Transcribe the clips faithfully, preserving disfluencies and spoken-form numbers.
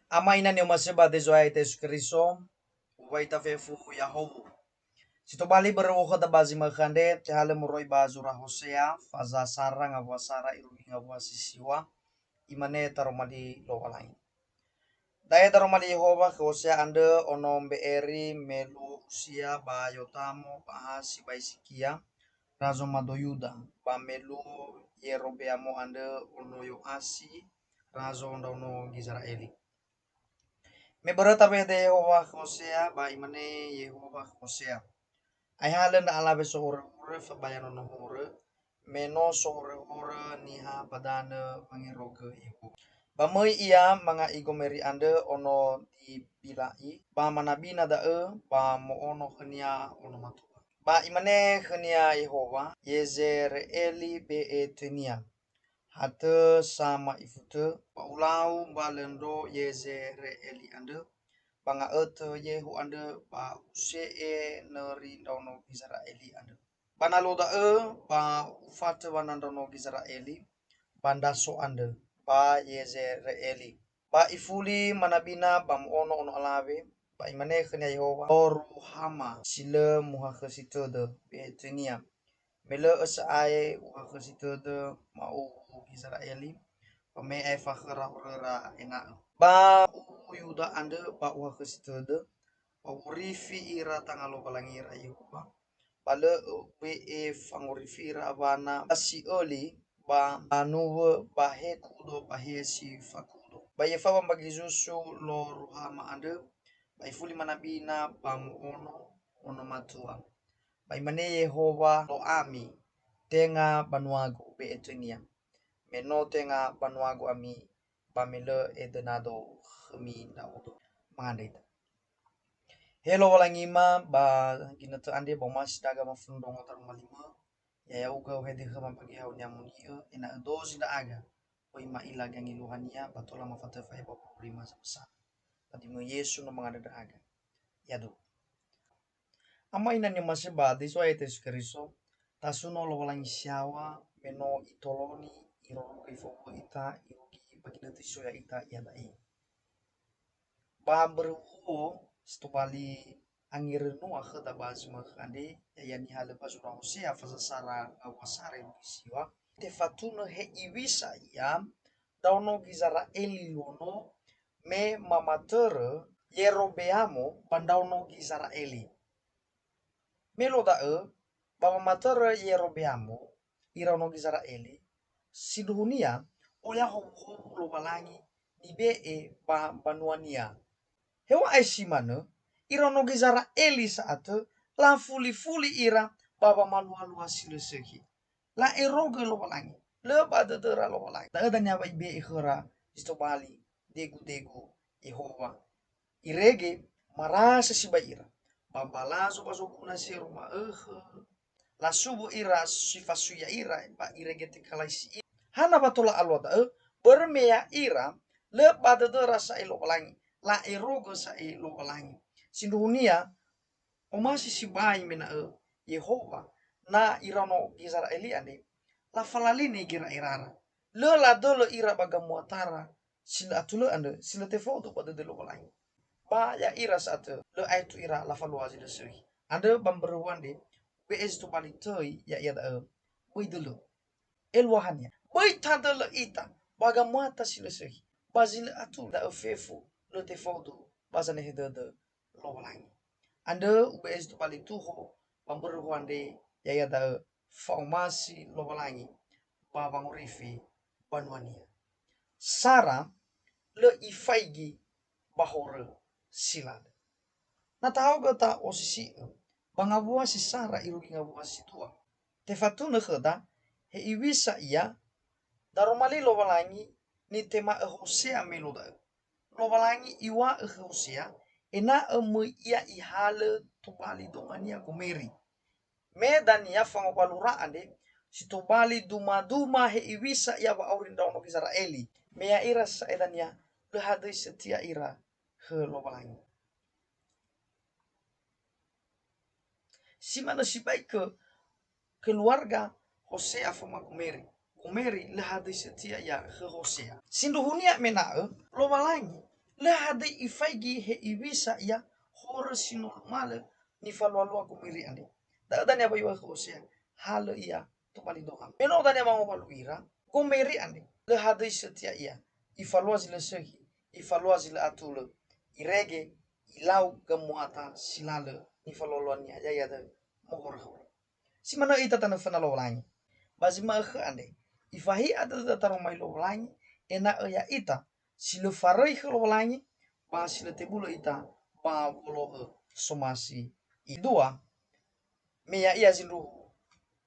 Ama ina ni'omasi'ö ba Zo'aya Yesu Keriso, uwaita fefu ya'ahowu. Si tobali börö wokhöda ba zi ma'ökhö andre, tehalö moroi ba zura Hosea, faza sara ngawua sara irugi ngawua si siwa, imane taroma li Lowalangi. Da'e daroma li Yehowa khö Hosea andrö, ono Mbe'eri, me luo Usia ba Yotamo, ba Ahasi ba Hezekia, razo mado Yuda, ba me luo Yerobeamo andrö, ono Yoasi, razo ndraono Gizera'eli. Me börö tawede Yehowa khö Hosea, ba imane Yehowa khö Hosea, Aeha lö ndra alawe sohoröhorö fabaya nono horö, me no sohoröhorö niha ba danö wangerogö Yehowa. Ba möi ia manga'i Gomeri andrö ono Dibila'i, ba manabina da'ö ba mo'ono khönia ono matua. Ba imane khönia Yehowa, Yezere'eli be'e tönia, hatö sa ma'ifu tö, ba ulau mbalö ndro Yezere'eli andrö, ba nga'ötö Yehu andrö, ba use'e nöri ndraono Gizera'eli andrö. Ba na luo da'ö, ba ufatö wana ndraono Gizera'eli, ba ndraso andrö, ba Yezere'eli. Ba ifuli manabina ba mo'ono ono alawe, ba imane khönia Yehowa, O Ruhama, si lö muhakhösi tödö, be'e tönia. Me lö'ö sa'ae uhakhösi tödö ma'uwu Gizera'eli, ba me aefa khöra horöra ena'ö. Ba uwu Yuda andrö ba uhakhösi tödö, ba urifi ira tanga Lowalangira Yehowa, ba lö ube'e fangorifi ira awana, ba si öli, ba banuwö, ba he kudo, ba he si fakudo. Ba i'efa'ö ba mbagi zusu Lo Ruhama andrö, ba ifuli manabina ba mo'ono ono matua. Ba imane Yehowa, Lo'ami, tenga banuagu, be'e tönia. Me no tenga banuagu ami, ba me lö edönado khömi ndra'odo. Mangandrö ita. He Lowalangima, ba ginötö andre ba omasi ndra'aga mafundrongo taroma li-Mö, ya'ia u'ugö uhede khöma ba geheha ni'amoni'ö, ena'ö dozi ndra'aga, böi ma'ila gangeluahania, ba tola mafatö fa'ebua ba wurima samösa. Ba döi-Mö Yesu no mangandrö ndra'aga. Ya'aduhu. Ama ina ni'omasi'ö ba Zo'aya Yesu Keriso, tasuno Lowalangi si yaŵa, me no Itoloni, Irorogö, Ifowu'ö ita, Irugi ba ginötö si so ya'ita iada'e. Ba mbörö huo si tobali angerönua khöda ba zi ma'ökhö andre, ya'ia nihalö ba zura Hosea, faza sara ngawua sara irugi siwa, tefatunö he'iwisa ia ndraono Gizera'eli luo no, me mamatörö Yerobeamo ba ndraono Gizera'eli. Me luo da'ö, ba mamatörö Yerobeamo iraono Gizera'eli, sindruhunia oya howuhowu Lowalangi nibe'e ba mbanuania. Heŵa'ae si manö, iraono Gizera'eli sa'atö lafulifuli ira ba wamalualua si lö sökhi. La'erogö Lowalangi, lö ba dödöra Lowalangi. Da'ö dania wa ibe'e khöra zi tobali degu-degu Yehowa. Irege marasa sibai ira. Ba mbalazo ba zoguna si ero ma'ökhö, lasubu ira si fasui ya'ira, ba irege tekalaisi ira. Hana wa tola alua da'ö? Börö me ya'ira lö ba dödöra sa'ae Lowalangi, la'erogö sa'ae Lowalangi. Sindruhunia, omasi sibai mena'ö Yehowa, na iraono Gizera'eli andre, lafalalinö gera'erara. Lö ladölö ira ba gamuatara si lö atulö andrö, si lö tefaudu ba dödö Lowalangi. Ba ya'ira sa'atö, lö aetu ira lafalua zi lö sökhi. Andrö ba mbörö huo andre, ube'e zi tobali töi ya'ia da'ö, böi dölö. Eluahania, böi tadölö ita ba gamuata si lö sökhi, ba zi lö atulö da'ö fefu lö tefaudu ba zanehe dödö Lowalangi. Andrö ube'e zi tobali tuho ba mbörö huo andre, ya'ia da'ö fa'omasi Lowalangi ba wangorifi banuania. Sara lö ifaigi ba horö si lalö. Na tahaogö ta'osisi'ö ba ngawua si sara irugi ngawua si dua. Tefatunö khöda, he'iwisa ia, daroma li Lowalangi nitema'ö Hosea me luo da'ö. Lowalangi iŵa'ö khö Hosea, ena'ö möi ia ihalö tobali dongania Gomeri. Me dania fangowalura andre, si tobali dumaduma he'iwisa ia wa'auri ndraono Gizera'eli. Me ya'ira sa'ae dania, lö hadöi setia ira khö Lowalangi. Si manö sibai khö keluarga Hosea faoma Gomeri. Gomeri lö hadöi setia ia khö Hosea. Sindruhunia mena'ö Lowalangi Lö hadöi ifaigi he iwisa ia horö si no numalö nifalualua gomeri andre. Da'ö dania ba iŵa'ö khö Hosea, halö ia tobali Zo'aya. Me no dania mangowalu ira, gomeri andre, lö hadöi sötia ia, ifalua zi lö sökhi, ifalua zi lö atulö, irege, ilau gamuata si lalö nifalualuania, ya'ia da'ö mohorö haulo. Si manö ita tanö föna Lowalangi. Ba zi ma'ökhö andre, ifahi'a dödöda taromali Lowalangi, ena'ö ya'ita si lö faröi khö Lowalangi, ba si lö tebulö ita ba wolo'ö somasi. Idua, me ya'ia zindruhu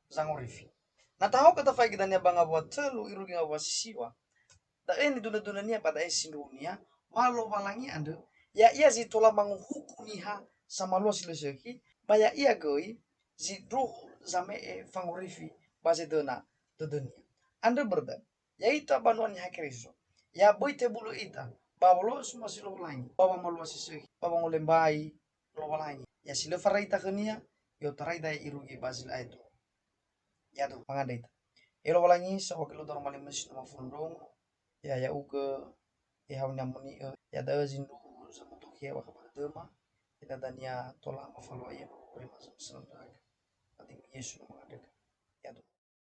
zangorifi. Na tahaogö tafaigi dania ba ngawua tölu irugi ngawua si siwa, da'e nidunö-dunönia ba da'e sindruhunia, wa Lowalangi andrö, ya'ia zi tola manguhuku niha samalua si lö sökhi, ba ya'ia göi zindruhu zame'e fangorifi ba zedöna dödönia. Andrö börö da'ö, ya'ita banua Niha Keriso, ya böi tebulö ita ba wolo'ö somasi Lowalangi, ba wamalua si sökhi, ba wangolembai Lowalangi. Ya si lö faröi ita khönia, i'otarai da'e irugi ba zi lö aetu. Ya'aduhu, mangandrö ita. He Lowalangi, saohagölö daroma lima si no mafondrongo, ya ya'ugö, ya haunia moni'ö, ya da'ö zindruhu zamatohe wa khaba döma, ina dania tola mafalua ia ba wema zamösöndra. Fatima Yesu no mangandrögö. Ya'aduhu.